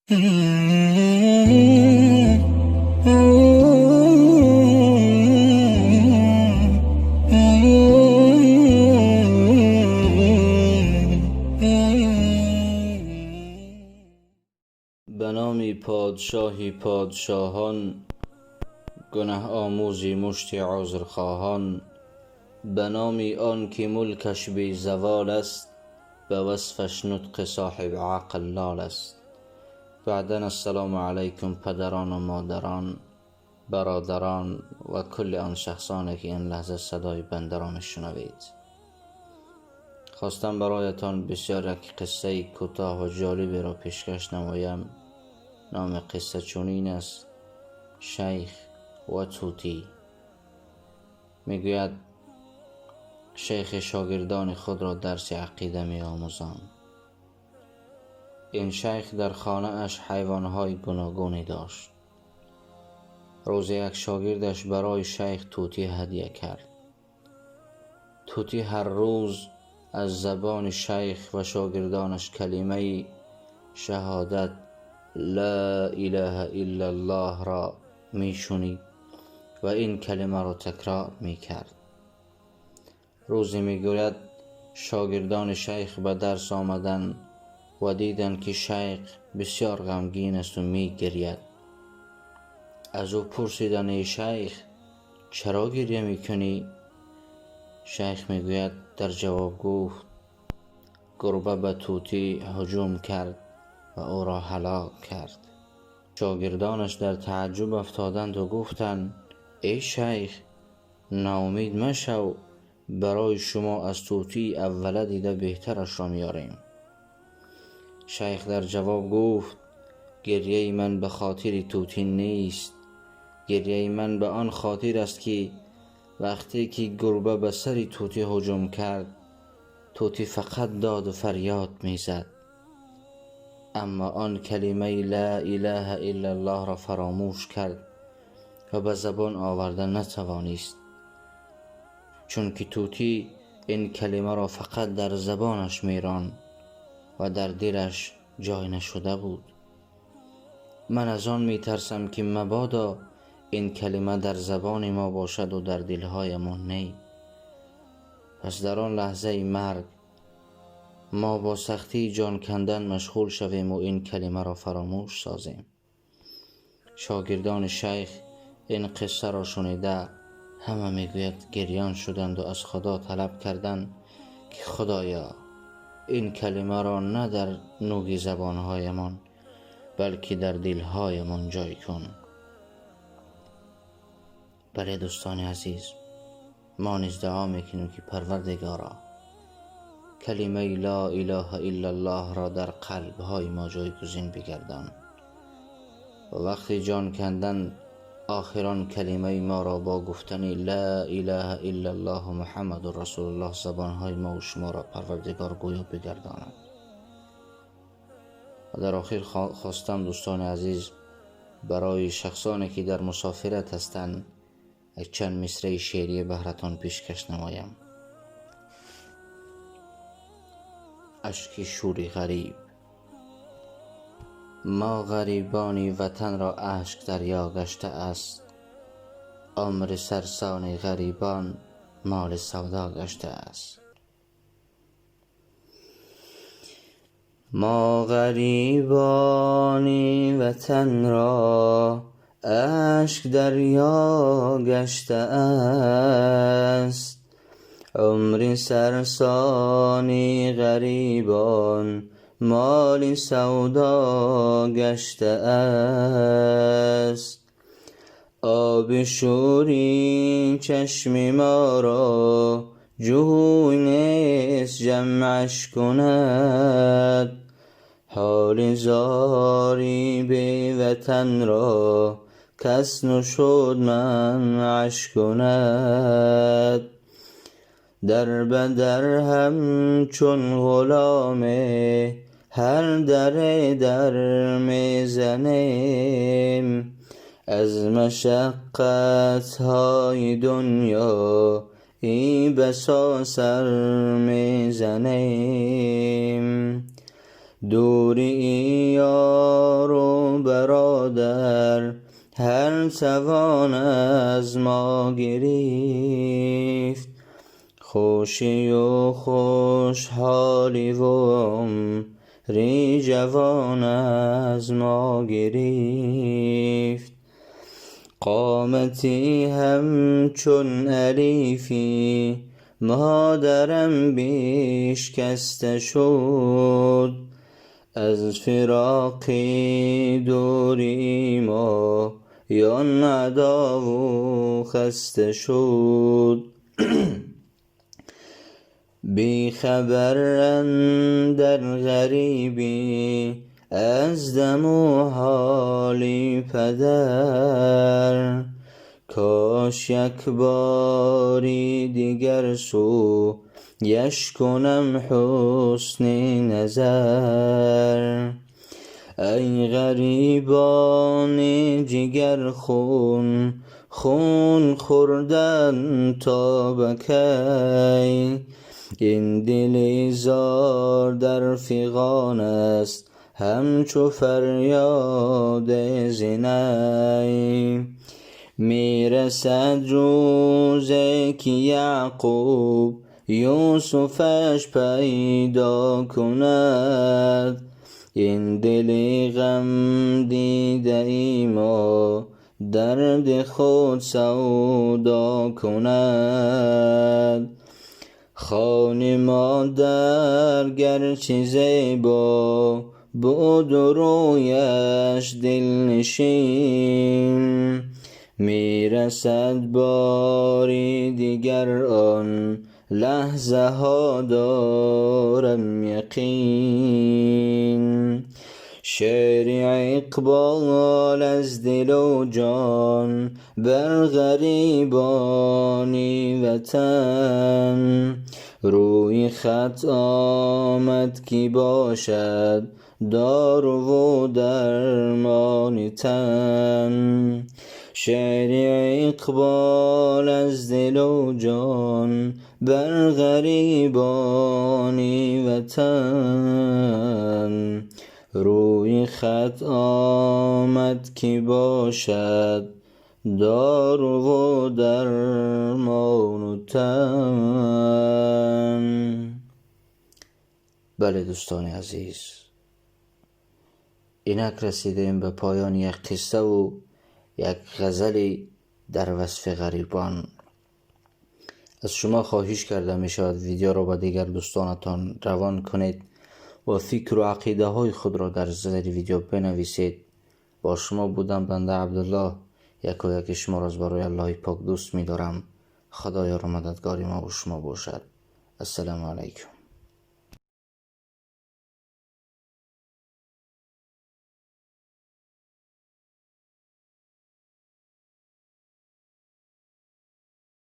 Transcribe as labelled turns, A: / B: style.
A: Ба номи подшоҳи подшоҳон, гунаҳомӯзи мушти узрхоҳон, ба номи он ки мулкаш безавол аст, ба васфаш нутқи соҳиби ақл лол аст. Баъдан ассалому алайкум падарон ва модарон, бародарон ва кулли он шахсоне ки ин лаҳза садои бандаро мешунавед. Хостам бароятон бисёр як қиссаи кӯтоҳ ва ҷолиберо пешкаш намоям. Номи қисса чунин аст: Шайх ва тӯтӣ. Мегӯяд шайх шогирдони худро дарси ақида меомӯзонд. Ин шайх дар хонааш ҳайвонҳои гуногуне дошт. Рӯзе як шогирдаш барои шайх тӯтӣ ҳадя кард. Тӯтӣ ҳар рӯз аз забони шайх ва шогирдонаш калимаи шаҳодат ла илаҳа иллаллоҳро мешунид ва ин калимаро такрор мекард. Рӯзе мегӯяд шогирдони шайх ба дарс омаданд ва диданд ки шайх бисёр ғамгин аст ва мегиряд. Аз ӯ пурсиданд: эй шайх, чаро гиря мекунӣ? Шайх мегӯяд дар ҷавоб гуфт: гурба ба тӯтӣ ҳуҷум кард ва ӯро ҳалок кард. Шогирдонаш дар таъаҷҷуб афтоданд ва гуфтанд: эй шайх, ноумед машав, барои шумо аз тӯтии аввала дида беҳтарашро меорем. Шайх дар ҷавоб гуфт: гиряи ман ба хотири тӯтӣ нест, гиряи ман ба он хотир аст ки вақте ки гурба ба сари тӯтӣ ҳуҷум кард, тӯтӣ фақат доду фарёд мезад, аммо он калимаи ла илаҳа иллаллоҳро фаромӯш кард ва ба забон оварда натавонист, чунки тӯтӣ ин калимаро фақат дар забонаш меронд ва дар дилаш ҷой нашуда буд. Ман аз он метарсам ки мабодо ин калима дар забони мо бошад ва дар дилҳоямон не. Пас дар он лаҳзаи марг мо бо сахтии ҷон кандан машғул шавем ва ин калимаро фаромӯш созем. Шогирдони шайх ин қиссаро шунида ҳама мегӯяд гирён шуданд ва аз Худо талаб карданд ки Худоё, ин калимаро на дар нӯги забонҳоямон, балки дар дилҳоямон ҷой кун. Бале дӯстони азиз, мо низ дуо мекунем ки Парвардигоро, калимаи ла илаҳа иллаллоҳро дар қалбҳои мо ҷойгузин бигардон ва вақти ҷон кандан охирон калимаи моро бо гуфтани ла илаҳа иллаллоҳ Муҳаммадур расулуллоҳ забонҳои мо ва шуморо Парвардигор гӯё бигардонад. Ва дар охир хостам дӯстони азиз барои шахсоне ки дар мусофират ҳастанд як чанд мисраи шеърие баҳратон пешкаш намоям. Ашки шӯри ғариб. Мо ғарибони ватанро ашк дарё гашта аст, умри сарсони ғарибон моли савдо гашта аст. Мо ғарибони ватанро ашк дарё гашта аст, умри сарсони ғарибон моли савдо гашта аст. Оби шӯри чашми моро ҷӯй нест ҷамъаш кунад, ҳоли зори беватанро кас нашуд манъаш кунад. Дар ба дар ҳамчун ғуломе ҳар даре дар мезанем, аз машаққатҳои дунё эй басо сар мезанем. Дурии ёру توان از ما گرفت. خوشی و خوشحالی و عمری جوان از ما گرفت. قامتی همچون الیفی مادرم بشکسته شد، از فراق دوری ما یان عدا و خسته شد. بی خبر اندر غریبی از دم و حال پدر، کاش یک باری دیگر سویش کنم حسن نظر. ای غریبان جگر خون، خون خوردن تا به کی؟ این دل زار در فغان است همچو فریاد ز نی. میرسد روزی که یعقوب یوسفش پیدا کند، این دل غم دیده ای ما درد خود سودا کند. خانه مادر گرچه زیبا بود و رویش دلنشین، میرسد باری دیگر آن لحظه ها دارم یقین. شعر اقبال از دل و جان بر غریبان وطن، روی خط آمد که باشد دارو و درمان تن. شعر اقبال از دل و جان بر غریبان وطن، روی خط آمد که باشد دارو و درمان تن. بله دوستان عزیز، اینک رسیدیم به پایان یک قصه و یک غزل در وصف غریبان. از شما خواهش کرده می شود ویدیو را به دیگر دوستانتان روان کنید و فکر و عقیده های خود را در زیر ویدیو بنویسید. با شما بودم بنده عبدالله. یکایک شما را از برای الله پاک دوست می دارم. خدایا مددگار ما و شما باشد. السلام علیکم.